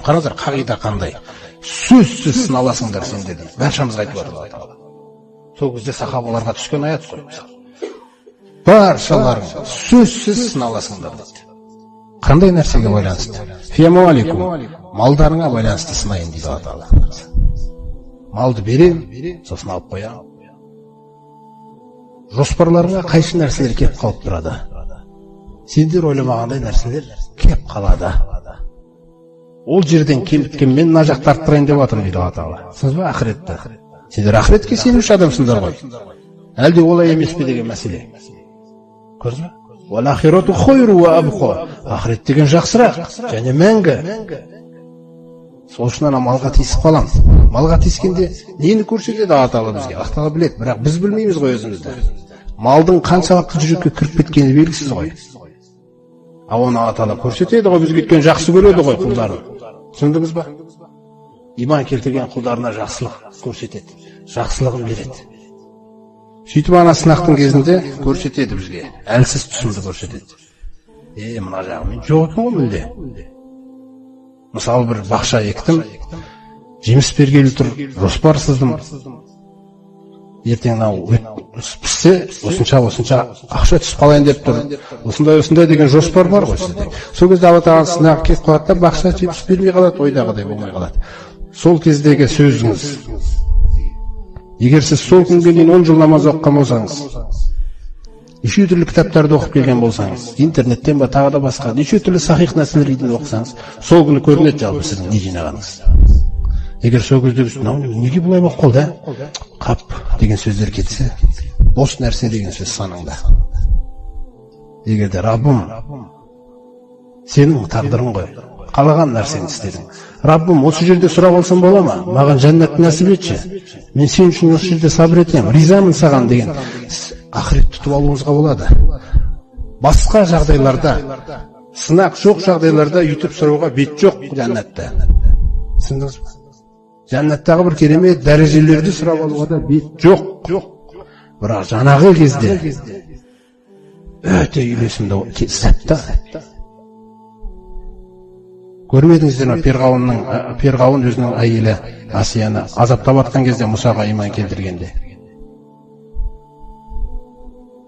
Қараңыздар, қағида қандай? Сөзсіз сыналасыңдар сендер дейді. Баршамызға айтып жатыр Алла Тағала. Сол кезде сахабаларға түскен аят қой. Баршаларың сөзсіз сыналасыңдар дейді. Қандай нәрсеге байланысты? Фи амуаликум, малдарыңа байланысты сынайын дейді Алла Тағала. Малды берем, сосын алып қоямын. Жоспарларыңа қайшы нәрселер кеп қалып тұрады. Сендер ойламағандай нәрселер кеп қалады. Ол жерден кеміткенмен мына жақты арттырайын деп жатырмын дейді Алла Тағала. Түсіндіңіз ба, ақыретті? Сендер ақыретке сенуші адамсыңдар ғой. Әлде олай емес пе деген мәселе. Көрдіңіз бе? Уал-ахирату хайру уа абқа. Ақырет деген жақсырақ және мәңгі. Сол үшін ана малға тиісіп қаламыз. Малға тиіскенде нені көрсетеді Алла Тағала бізге? Алла Тағала біледі, бірақ біз білмейміз ғой өзімізді. Малдың қаншалықты жүрекке кіріп кеткені белгісіз ғой. А оны Алла Тағала көрсетеді ғой бізге, өйткені жақсы көреді ғой құлдарын. Түсіндіңіз ба? Иман келтірген құлдарына жақсылық көрсетеді, жақсылығын береді. Сөйтіп ана сынақтың кезінде көрсетеді бізге, әлсіз тұсымды көрсетеді. Мына жағымен жоқ екен ғой мүлде. Мысалы, бір бақша ектім, жеміс бергелі тұр, жоспар сыздым. Ертең мынау піссе, осынша осынша ақша түсіп қалайын деп тұр. Осындай осындай деген жоспар бар ғой сізде. Сол кезде Алла Тағала сынағы келіп қалады да, бақша жеміс бермей қалады, ойдағыдай болмай қалады. Сол кездегі сөзіңіз, егер сіз сол күнге дейін 10 жыл намаз оқыған болсаңыз, неше түрлі кітаптарды оқып келген болсаңыз, интернеттен ба тағы да басқа неше түрлі сахих нәрселерді оқысаңыз, сол күні көрінеді жалпы сіздің не жинағаныңыз. Егер сол кезде мынау неге бұлай болып қалды, қап деген сөздер кетсе, бос нәрсе деген сөз санаңда. Егер де Раббым, сенің тағдырың ғой, қалаған нәрсені істедің. Раббым, осы жерде сұрап алсам бола ма? Маған жәннатты нәсіп етші. Мен сен үшін осы жерде сабыр етемін, ризамын саған деген ақырет тұтып алуыңызға болады. Басқа жағдайларда, сынақ жоқ жағдайларда үйтіп сұрауға бет жоқ жәннатта. Түсіндіңіз бе? Жәннаттағы бір керемет дәрежелерді сұрап алуға да бет жоқ. Бірақ жаңағы кезде өте үйлесімді сәт та. Көрмедіңіздер ме, Перғауын өзінің әйелі Асияны азаптап атқан кезде Мұсаға иман келтіргенде,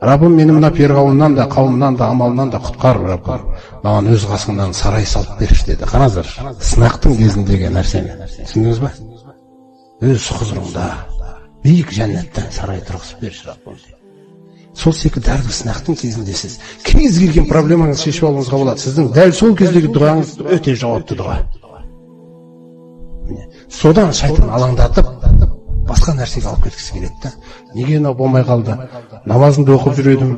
Раббым, мені мына Перғауыннан да, қауымнан да, амалынан да құтқар, Раббым, маған өз қасыңнан сарай салып берші деді. Қараңыздар, сынақтың кезіндегі нәрсені түсіндіңіз ба? Өз құзырыңда биік жәннаттан сарай тұрғызып берші, Раббым. Сол секілді әрбір сынақтың кезінде сіз кез келген проблемаңызды шешіп алуыңызға болады. Сіздің дәл сол кездегі дұғаңыз өте жауапты дұға. Содан шайтан алаңдатып басқа нәрсеге алып кеткісі келеді да. Неге мынау болмай қалды? Намазымды оқып жүр едім,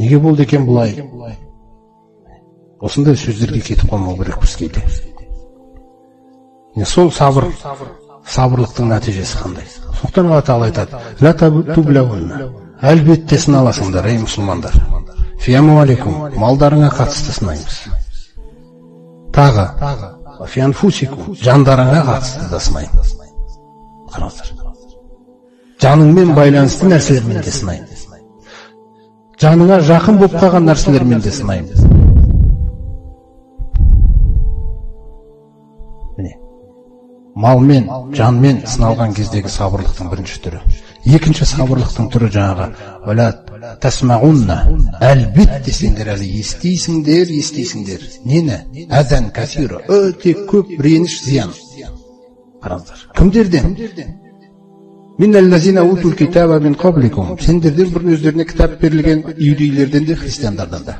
неге болды екен бұлай? Осындай сөздерге кетіп қалмау керекпіз кейде. Сол сабыр, сабырлықтың нәтижесі қандай? Сондықтан Алла Тағала айтады: «Ла тублаунна», әлбетте сыналасыңдар, ей мұсылмандар. Фи амуаликум, малдарыңа қатысты сынаймыз. Тағы фи анфусикум, жандарыңа қатысты да сынаймыз. Қараңыздар, жаныңмен байланысты нәрселермен де сынаймын. Жаныңа жақын болып қалған нәрселермен де сынаймын. Міне, малмен, жанмен сыналған кездегі сабырлықтың бірінші түрі. Екінші сабырлықтың түрі жаңағы уәлә тасмаунна, әлбетте сендер әлі естисіңдер, естисіңдер. Нені? Әзән кәсира, өте көп реніш, зиян. Қараңыздар, кімдерден? Минәлләзина утул китаба мин қабликум, сендерден бұрын өздеріне кітап берілген иудейлерден де, христиандардан да.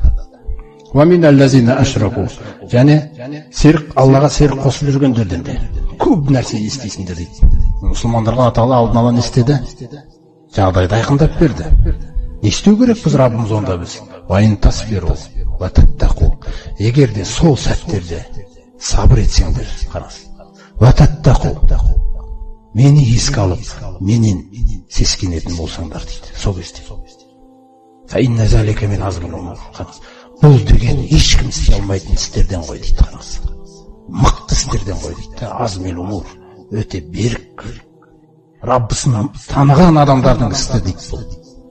Уа минәлләзина ашраку, және серік, Аллаға серік қосып жүргендерден де көп нәрсе естисіңдер дейді. Мұсылмандарға Алла Тағала алдын ала не істеді? Жағдайды айқындап берді. Не істеу керекпіз, Раббымыз, онда біз? Уа ин тасбиру уа таттақу, егер де сол сәттерде сабыр етсеңдер, қараңыз, уа таттақу, мені еске алып, менен сескенетін болсаңдар дейді. Сол кезде фа инна залика мин азмил умур, қараңыз, бұл деген ешкім істей алмайтын істерден ғой дейді. Қараңыз, мықты істерден ғой дейді. Азмил умур, өте берік, Раббысын таныған адамдардың ісі дейді. Бұл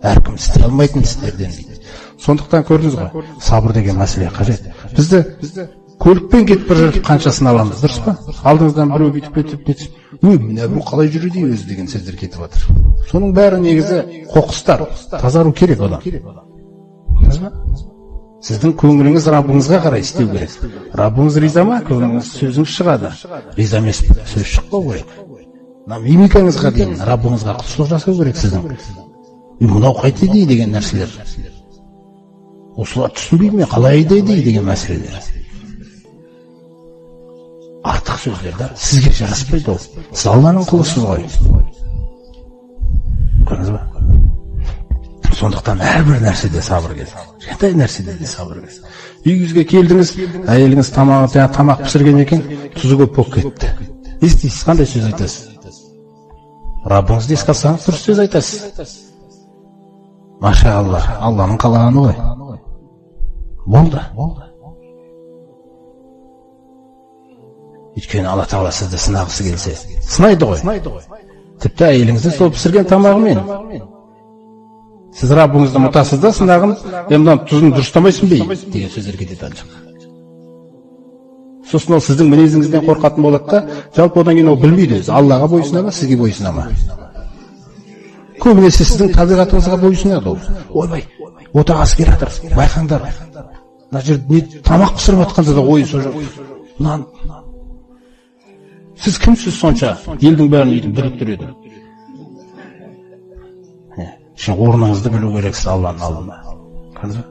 әркім істей алмайтын істерден дейді. Сондықтан көрдіңіз ғой, сабыр деген мәселе қажет. Бізді көлікпен кетіп бара жатып қанша сыналамыз, дұрыс па? Алдыңыздан біреу бүйтіп кетіп нетіп, өй, мына біреу қалай жүреді өзі деген сөздер кетіп жатыр. Соның бәрі негізі қоқыстар, тазару керек одан. Дұрыс па? Сіздің көңіліңіз Раббыңызға қарай істеу керек. Раббыңыз риза ма? Көңіліңіз, сөзіңіз шығады. Риза емес, сөз шықпау керек. Мына мимикаңызға дейін Раббыңызға құлшылық жасау керек сіздің. Мынау қайтеді деген нәрселер. Осылар түсінбей ме, қалай айдайды деген мәселелер. Артық сөздер да сізге жараспайды ол. Сіз Алланың құлысыз ғой. Көрдіңіз ба? Сондықтан әрбір нәрседе сабыр керек. Кішкентай нәрседе де сабыр керек. Үйіңізге келдіңіз, әйеліңіз тамақ пісірген екен, тұзы көп болып кетті. Не істейсіз, қандай сөз айтасыз? Раббыңызды еске алсаңыз, дұрыс сөз айтасыз. Маша Алла, Алланың қалағаны ғой. Болды. Өйткені Алла Тағала сізді сынағысы келсе, сынайды ғой. Тіпті әйеліңізді сол пісірген тамағымен. Сіз Раббыңызды ұмытасыз да сынағын, мынаның тұзын дұрыстамайсың бе деген сөздер кетеді ана жаққа. Сосын ол сіздің мінезіңізден қорқатын болады да, жалпы одан кейін ол білмейді өзі, Аллаға бойсына ма, сізге бойсына ма. Көбінесе сіздің табиғатыңызға бойсынады ол. Ойбай, отағасы келе жатыр, байқаңдар. Мына жерде не тамақ пісіріп жатқанда да ойы сол жоқ. Мынаны сіз кімсіз сонша елдің бәрін өйтіп дүрліктіреді? Шын орныңызды білу керексіз Алланың алдында. Көрдіңіз бе?